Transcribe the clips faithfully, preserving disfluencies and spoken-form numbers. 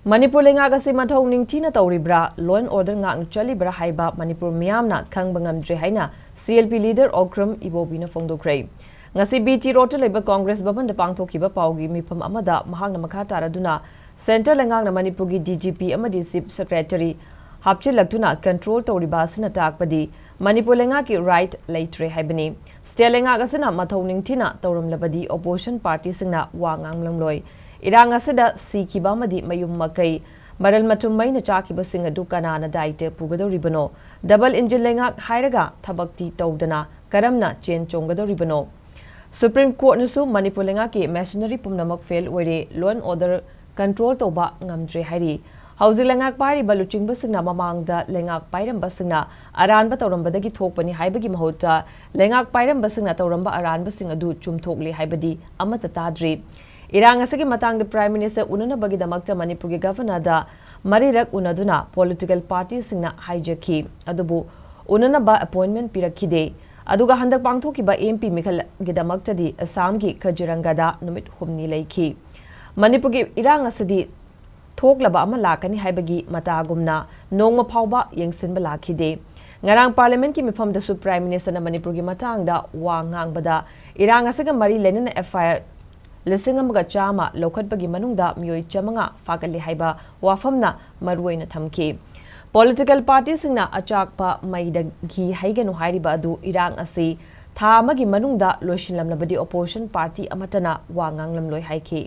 ꯃꯅꯤꯄꯨꯔ ꯂꯩꯉꯥꯛ ꯑꯁꯤ ꯃꯊꯧ ꯅꯤꯡꯊꯤꯅ ꯇꯧꯔꯤꯕ꯭ꯔꯥ, law and order ꯉꯥꯛꯅ ꯆꯠꯂꯤꯕ꯭ꯔꯥ ꯍꯥꯏꯕ ꯃꯅꯤꯄꯨꯔ ꯃꯤꯌꯥꯝꯅ ꯈꯪꯕ ꯉꯝꯗ꯭ꯔꯦ ꯍꯥꯏꯅ C L P leader Okram ꯏꯕꯣꯕꯤꯅ ꯐꯣꯡꯗꯣꯛꯈ꯭ꯔꯦ꯫ ꯉꯁꯤ B T Road ꯇ ꯂꯩꯕ ꯀꯣꯡꯒ꯭ꯔꯦꯁ ꯚꯕꯟꯗ ꯄꯥꯡꯊꯣꯛꯈꯤꯕ ꯄꯥꯎꯒꯤ ꯃꯤꯐꯝ ꯑꯃꯗ ꯃꯍꯥꯛꯅ ꯃꯈꯥ ꯇꯥꯔꯗꯨꯅ, centre ꯂꯩꯉꯥꯛꯅ ꯃꯅꯤꯄꯨꯔꯒꯤ D G P ꯑꯃꯗꯤ Chief Secretary ꯍꯥꯞꯆꯤꯜꯂꯛꯇꯨꯅ control ꯇꯧꯔꯤꯕ ꯑꯁꯤꯅ ꯇꯥꯛꯄꯗꯤ ꯃꯅꯤꯄꯨꯔ ꯂꯩꯉꯥꯛꯀꯤ right ꯂꯩꯇ꯭ꯔꯦ ꯍꯥꯏꯕꯅꯤ꯫ State ꯂꯩꯉꯥꯛ ꯑꯁꯤꯅ ꯃꯊꯧ ꯅꯤꯡꯊꯤꯅ ꯇꯧꯔꯝꯂꯕꯗꯤ opposition party ꯁꯤꯡꯅ ꯋꯥ ꯉꯥꯡꯂꯝꯂꯣꯏ꯫ ꯏꯔꯥꯡ ꯑꯁꯤꯗ ꯁꯤꯈꯤꯕ ꯑꯃꯗꯤ ꯃꯌꯨꯝ ꯃꯀꯩ, ꯃꯔꯜ ꯃꯊꯨꯝ ꯃꯩꯅ ꯆꯥꯈꯤꯕꯁꯤꯡ ꯑꯗꯨ ꯀꯅꯥꯅ ꯗꯥꯏꯇ ꯄꯨꯒꯗꯧꯔꯤꯕꯅꯣ? Double engine ꯂꯩꯉꯥꯛ ꯍꯥꯏꯔꯒ ꯊꯕꯛꯇꯤ ꯇꯧꯗꯅ ꯀꯔꯝꯅ ꯆꯦꯟ ꯆꯣꯡꯒꯗꯧꯔꯤꯕꯅꯣ? Supreme Court ꯅꯁꯨ ꯃꯅꯤꯄꯨꯔ ꯂꯩꯉꯥꯛꯀꯤ machinery ꯄꯨꯝꯅꯃꯛ fail ꯑꯣꯏꯔꯦ, law and order control ꯇꯧꯕ ꯉꯝꯗ꯭ꯔꯦ ꯍꯥꯏꯔꯤ꯫ ꯍꯧꯖꯤꯛ ꯂꯩꯉꯥꯛ ꯄꯥꯏꯔꯤꯕ ꯂꯨꯆꯤꯡꯕꯁꯤꯡꯅ ꯃꯃꯥꯡꯗ ꯂꯩꯉꯥꯛ ꯄꯥꯏꯔꯝꯕꯁꯤꯡꯅ ꯑꯔꯥꯟꯕ ꯇꯧꯔꯝꯕꯗꯒꯤ ꯊꯣꯛꯄꯅꯤ ꯍꯥꯏꯕꯒꯤ ꯃꯍꯨꯠꯇ, ꯂꯩꯉꯥꯛ ꯄꯥꯏꯔꯝꯕꯁꯤꯡꯅ ꯇꯧꯔꯝꯕ ꯑꯔꯥꯟꯕꯁꯤꯡ ꯑꯗꯨ ꯆꯨꯝꯊꯣꯛꯂꯤ ꯍꯥꯏꯕꯗꯤ ꯑꯃꯠꯇ ꯇꯥꯗ꯭ꯔꯤ꯫ ꯏꯔꯥꯡ ꯑꯁꯤꯒꯤ ꯃꯇꯥꯡꯗ Prime Minister ꯎꯅꯅꯕꯒꯤꯗꯃꯛꯇ ꯃꯅꯤꯄꯨꯔꯒꯤ Governor ꯗ ꯃꯔꯤꯔꯛ ꯎꯅꯗꯨꯅ political party ꯁꯤꯡꯅ ꯍꯥꯏꯖꯈꯤ꯫ ꯑꯗꯨꯕꯨ ꯎꯅꯅꯕ appointment ꯄꯤꯔꯛꯈꯤꯗꯦ꯫ ꯑꯗꯨꯒ ꯍꯟꯗꯛ ꯄꯥꯡꯊꯣꯛꯈꯤꯕ M P ꯃꯤꯈꯜꯒꯤꯗꯃꯛꯇꯗꯤ ꯑꯁꯥꯝꯒꯤ ꯀꯖꯤꯔꯪꯒꯗ ꯅꯨꯃꯤꯠ ꯍꯨꯝꯅꯤ ꯂꯩꯈꯤ꯫ ꯃꯅꯤꯄꯨꯔꯒꯤ ꯏꯔꯥꯡ ꯑꯁꯤꯗꯤ ꯊꯣꯛꯂꯕ ꯑꯃ ꯂꯥꯛꯀꯅꯤ ꯍꯥꯏꯕꯒꯤ ꯃꯇꯥꯒꯨꯝꯅ ꯅꯣꯡꯃ ꯐꯥꯎꯕ ꯌꯦꯡꯁꯤꯟꯕ ꯂꯥꯛꯈꯤꯗꯦ꯫ ꯉꯔꯥꯡ Parliament ꯀꯤ ꯃꯤꯐꯝꯗꯁꯨ Prime Minister ꯅ ꯃꯅꯤꯄꯨꯔꯒꯤ ꯃꯇꯥꯡꯗ ꯋꯥ ꯉꯥꯡꯕꯗ, ꯏꯔꯥꯡ ꯑꯁꯤꯒ ꯃꯔꯤ ꯂꯩꯅꯅ F I R ꯂꯤꯁꯤꯡ ꯑꯃꯒ ꯆꯥꯝꯃ ꯂꯧꯈꯠꯄꯒꯤ ꯃꯅꯨꯡꯗ ꯃꯤꯑꯣꯏ ꯆꯥꯃꯉꯥ ꯐꯥꯒꯠꯂꯦ ꯍꯥꯏꯕ ꯋꯥꯐꯝꯅ ꯃꯔꯨꯑꯣꯏꯅ ꯊꯝꯈꯤ꯫ Political party ꯁꯤꯡꯅ ꯑꯆꯥꯛꯄ ꯃꯩꯗꯒꯤ ꯍꯩꯒꯅꯨ ꯍꯥꯏꯔꯤꯕ ꯑꯗꯨ ꯏꯔꯥꯡ ꯑꯁꯤ ꯊꯥ ꯑꯃꯒꯤ ꯃꯅꯨꯡꯗ ꯂꯣꯏꯁꯤꯜꯂꯝꯂꯕꯗꯤ opposition party ꯑꯃꯠꯇꯅ ꯋꯥ ꯉꯥꯡꯂꯝꯂꯣꯏ ꯍꯥꯏꯈꯤ꯫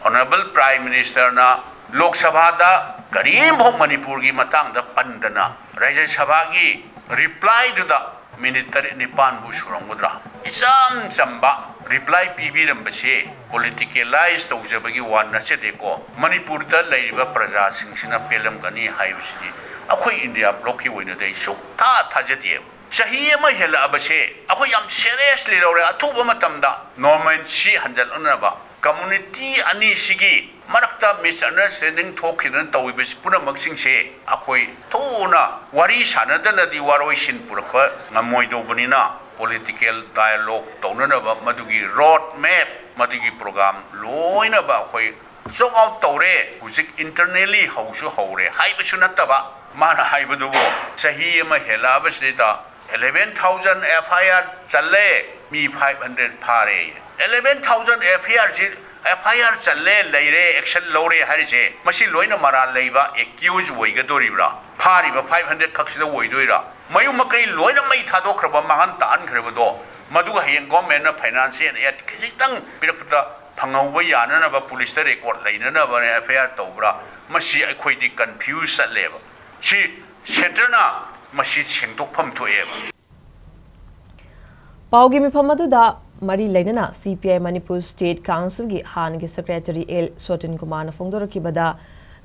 Honourable Prime Minister ꯅ ꯂꯣꯛ ꯁꯚꯥꯗ ꯀꯔꯤꯝꯐꯥꯎ ꯃꯅꯤꯄꯨꯔꯒꯤ ꯃꯇꯥꯡꯗ ꯄꯟꯗꯅ, ꯔꯥꯖ꯭ꯌ ꯁꯚꯥꯒꯤ reply ꯗꯨꯗ minute ꯇꯔꯦꯠ ꯅꯤꯄꯥꯟꯕꯨ ꯁꯨꯔꯝꯒꯗ꯭ꯔꯥ, ꯏꯆꯝ ꯆꯝꯕ reply ꯄꯤꯕꯤꯔꯝꯕꯁꯦ politicalize ꯇꯧꯖꯕꯒꯤ ꯋꯥ ꯅꯠꯆꯗꯦꯀꯣ꯫ ꯃꯅꯤꯄꯨꯔꯗ ꯂꯩꯔꯤꯕ ꯄ꯭ꯔꯖꯥꯁꯤꯡꯁꯤꯅ ꯄꯦꯜꯂꯝꯒꯅꯤ ꯍꯥꯏꯕꯁꯤꯗꯤ ꯑꯩꯈꯣꯏ India Bloc ꯀꯤ ꯑꯣꯏꯅꯗꯤ ꯑꯩ ꯁꯨꯛꯊꯥ ꯊꯥꯖꯗꯦꯕ꯫ ꯆꯍꯤ ꯑꯃ ꯍꯦꯜꯂꯛꯑꯕꯁꯦ ꯑꯩꯈꯣꯏ ꯌꯥꯝ seriously ꯂꯧꯔꯦ꯫ ꯑꯊꯨꯕ ꯃꯇꯝꯗ normalcy ꯍꯟꯖꯜꯂꯛꯅꯕ, community ꯑꯅꯤꯁꯤꯒꯤ ꯃꯔꯛꯇ misunderstanding ꯊꯣꯛꯈꯤꯗꯅ ꯇꯧꯔꯤꯕꯁꯤ ꯄꯨꯝꯅꯃꯛꯁꯤꯡꯁꯦ ꯑꯩꯈꯣꯏ ꯊꯨꯅ ꯋꯥꯔꯤ ꯁꯥꯟꯅꯗꯅꯗꯤ ꯋꯥꯔꯣꯏꯁꯤꯟ ꯄꯨꯔꯛꯄ ꯉꯝꯃꯣꯏꯗꯧꯕꯅꯤꯅ, political dialogue ꯇꯧꯅꯅꯕ ꯃꯗꯨꯒꯤ road map ꯃꯗꯨꯒꯤ ꯄ꯭ꯔꯣꯒ꯭ꯔꯥꯝ ꯂꯣꯏꯅꯕ ꯑꯩꯈꯣꯏ ꯆꯣꯛ ꯑꯥꯎꯠ ꯇꯧꯔꯦ꯫ ꯍꯧꯖꯤꯛ ꯏꯟꯇꯔꯅꯦꯜꯂꯤ ꯍꯧꯁꯨ ꯍꯧꯔꯦ ꯍꯥꯏꯕꯁꯨ ꯅꯠꯇꯕ, ꯃꯥꯅ ꯍꯥꯏꯕꯗꯨꯕꯨ ꯆꯍꯤ ꯑꯃ ꯍꯦꯜꯂꯛꯑꯕꯁꯤꯗ eleven thousand F I R ꯆꯜꯂꯦ, ꯃꯤ five hundred ꯐꯥꯔꯦ꯫ Eleven thousand F I R ꯁꯤ, F I R ꯆꯜꯂꯦ, ꯂꯩꯔꯦ, action ꯂꯧꯔꯦ ꯍꯥꯏꯔꯤꯁꯦ, ꯃꯁꯤ ꯂꯣꯏꯅ ꯃꯔꯥꯜ ꯂꯩꯕ accused ꯑꯣꯏꯒꯗꯣꯔꯤꯕ꯭ꯔꯥ? ꯐꯥꯔꯤꯕ five hundred ꯈꯛꯁꯤꯗ ꯑꯣꯏꯗꯣꯏꯔꯥ? ꯃꯌꯨꯝ ꯃꯀꯩ ꯂꯣꯏꯅ ꯃꯩ ꯊꯥꯗꯣꯛꯈ꯭ꯔꯕ, ꯃꯥꯡꯍꯟ ꯇꯥꯛꯍꯟꯈ꯭ꯔꯕꯗꯣ, ꯃꯗꯨꯒ ꯍꯌꯦꯡ ꯒꯣꯔꯃꯦꯟꯅ ꯐꯥꯏꯅꯥꯟꯁꯤꯌꯦꯜ ꯑꯦꯗ ꯈꯤꯖꯤꯛꯇꯪ ꯄꯤꯔꯛꯄꯗ ꯐꯪꯍꯧꯕ ꯌꯥꯅꯅꯕ ꯄꯨꯂꯤꯁꯇ ꯔꯦꯀꯣꯔꯗ ꯂꯩꯅꯅꯕꯅ F I R ꯇꯧꯕ꯭ꯔꯥ? ꯃꯁꯤ ꯑꯩꯈꯣꯏꯗꯤ ꯀꯟꯐ꯭ꯌꯨꯁ ꯆꯠꯂꯦꯕ꯫ ꯁꯤ ꯁꯦꯟꯇꯔꯅ ꯃꯁꯤ ꯁꯦꯡꯗꯣꯛꯐꯝ ꯊꯣꯛꯑꯦꯕ꯫ ꯄꯥꯎꯒꯤ ꯃꯤꯐꯝ ꯑꯗꯨꯗ ꯃꯔꯤ ꯂꯩꯅꯅ C P I Manipur State Council ꯒꯤ ꯍꯥꯟꯅꯒꯤ Secretary L ꯁꯣꯇꯤꯟ ꯀꯨꯃꯥꯔꯅ ꯐꯣꯡꯗꯣꯔꯛꯈꯤꯕꯗ,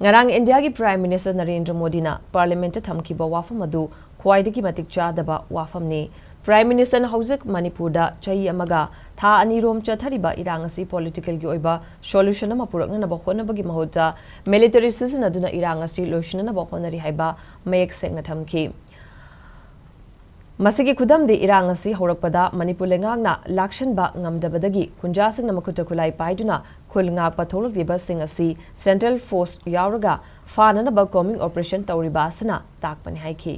ꯉꯔꯥꯡ ꯏꯟꯗꯤꯌꯥꯒꯤ Prime Minister ꯅꯔꯦꯟꯗ꯭ꯔ ꯃꯣꯗꯤꯅ Parliament ꯇ ꯊꯝꯈꯤꯕ ꯋꯥꯐꯝ ꯑꯗꯨ ꯈ꯭ꯋꯥꯏꯗꯒꯤ ꯃꯇꯤꯛ ꯆꯥꯗꯕ ꯋꯥꯐꯝꯅꯤ꯫ Prime Minister ꯅ ꯍꯧꯖꯤꯛ ꯃꯅꯤꯄꯨꯔꯗ ꯆꯍꯤ ꯑꯃꯒ ꯊꯥ ꯑꯅꯤꯔꯣꯝ ꯆꯠꯊꯔꯤꯕ ꯏꯔꯥꯡ ꯑꯁꯤ political ꯒꯤ ꯑꯣꯏꯕ solution ꯑꯃ ꯄꯨꯔꯛꯅꯅꯕ ꯍꯣꯠꯅꯕꯒꯤ ꯃꯍꯨꯠꯇ military ꯁꯤꯖꯤꯟꯅꯗꯨꯅ ꯏꯔꯥꯡ ꯑꯁꯤ ꯂꯣꯏꯁꯤꯟꯅꯅꯕ ꯍꯣꯠꯅꯔꯤ ꯍꯥꯏꯕ ꯃꯌꯦꯛ ꯁꯦꯡꯅ ꯊꯝꯈꯤ꯫ ꯃꯁꯤꯒꯤ ꯈꯨꯗꯝꯗꯤ ꯏꯔꯥꯡ ꯑꯁꯤ ꯍꯧꯔꯛꯄꯗ ꯃꯅꯤꯄꯨꯔ ꯂꯩꯉꯥꯛꯅ ꯂꯥꯛꯁꯤꯟꯕ ꯉꯝꯗꯕꯗꯒꯤ ꯒꯨꯟꯖꯥꯁꯤꯡꯅ ꯃꯈꯨꯠꯇ ꯈꯨꯠꯂꯥꯏ ꯄꯥꯏꯗꯨꯅ ꯈꯨꯜ ꯉꯥꯛꯄ ꯊꯣꯛꯂꯛꯂꯤꯕꯁꯤꯡ ꯑꯁꯤ central force ꯌꯥꯎꯔꯒ ꯐꯥꯅꯅꯕ combing operation ꯇꯧꯔꯤꯕ ꯑꯁꯤꯅ ꯇꯥꯛꯄꯅꯤ ꯍꯥꯏꯈꯤ꯫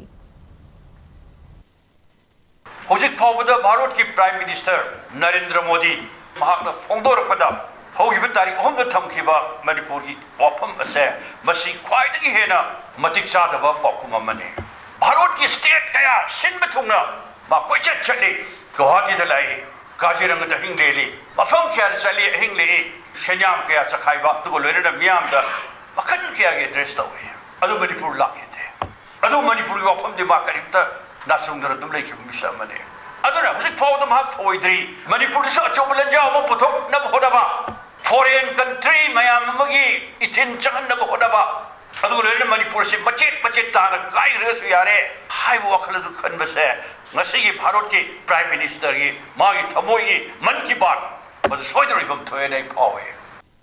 ꯍꯧꯖꯤꯛ ꯐꯥꯎꯕꯗ ꯚꯥꯔꯠꯀꯤ Prime Minister ꯅꯔꯦꯟꯗ꯭ꯔ ꯃꯣꯗꯤ ꯃꯍꯥꯛꯅ ꯐꯣꯡꯗꯣꯔꯛꯄꯗ ꯍꯧꯈꯤꯕ ꯇꯥꯔꯤꯛ ꯑꯍꯨꯝꯗ ꯊꯝꯈꯤꯕ ꯃꯅꯤꯄꯨꯔꯒꯤ ꯋꯥꯐꯝ ꯑꯁꯦ ꯃꯁꯤ ꯈ꯭ꯋꯥꯏꯗꯒꯤ ꯍꯦꯟꯅ ꯃꯇꯤꯛ ꯆꯥꯗꯕ ꯄꯥꯎꯈꯨꯝ ꯑꯃꯅꯤ꯫ ꯚꯥꯔꯠꯀꯤ state ꯀꯌꯥ ꯁꯤꯟꯕ ꯊꯨꯡꯅ ꯃꯥ ꯀꯣꯏꯆꯠ ꯆꯠꯂꯤ, ꯒꯨꯋꯥꯍꯥꯇꯤꯗ ꯂꯥꯛꯏ, ꯀꯥꯖꯤꯔꯪꯒꯗ ꯑꯍꯤꯡ ꯂꯦꯛꯂꯤ, ꯃꯐꯝ ꯀꯌꯥꯗ ꯆꯠꯂꯤ, ꯑꯍꯤꯡ ꯂꯦꯛꯏ, ꯁꯦꯟꯌꯥꯝ ꯀꯌꯥ ꯆꯈꯥꯏꯕ, ꯑꯗꯨꯒ ꯂꯣꯏꯅꯅ ꯃꯤꯌꯥꯝꯗ ꯃꯈꯜ ꯀꯌꯥꯒꯤ address ꯇꯧꯏ꯫ ꯑꯗꯨ ꯃꯅꯤꯄꯨꯔ ꯂꯥꯛꯈꯤꯗꯦ꯫ ꯑꯗꯨ ꯃꯅꯤꯄꯨꯔꯒꯤ ꯋꯥꯐꯝꯗꯤ ꯃꯥ ꯀꯔꯤꯝꯇ ꯅꯥꯆꯨꯡꯗꯅ ꯑꯗꯨꯝ ꯂꯩꯈꯤꯕ ꯃꯤꯁꯛ ꯑꯃꯅꯤ꯫ ꯑꯗꯨꯅ ꯍꯧꯖꯤꯛ ꯐꯥꯎꯕꯗ ꯃꯍꯥꯛ ꯊꯧꯑꯣꯏꯗ꯭ꯔꯤ꯫ ꯃꯅꯤꯄꯨꯔꯗꯁꯨ ꯑꯆꯧꯕ ꯂꯥꯟꯖꯥꯎ ꯑꯃ ꯄꯨꯊꯣꯛꯅꯕ ꯍꯣꯠꯅꯕ, foreign country ꯃꯌꯥꯝ ꯑꯃꯒꯤ ꯏꯊꯤꯟ ꯆꯪꯍꯟꯅꯕ ꯍꯣꯠꯅꯕ, ꯑꯗꯨꯒ ꯂꯣꯏꯅꯅ ꯃꯅꯤꯄꯨꯔꯁꯤ ꯃꯆꯦꯠ ꯃꯆꯦꯠ ꯇꯥꯅ ꯀꯥꯏꯈ꯭ꯔꯒꯁꯨ ꯌꯥꯔꯦ ꯍꯥꯏꯕ ꯋꯥꯈꯜ ꯑꯗꯨ ꯈꯟꯕꯁꯦ ꯉꯁꯤꯒꯤ ꯚꯥꯔꯠꯀꯤ Prime Ministerꯒꯤ ꯃꯥꯒꯤ ꯊꯃꯣꯏꯒꯤ ꯃꯟ ꯀꯤ ꯕꯥꯠ ꯃꯗꯨ ꯁꯣꯏꯗꯅ ꯑꯣꯏꯐꯝ ꯊꯣꯛꯑꯦꯅ ꯑꯩ ꯐꯥꯎꯏ꯫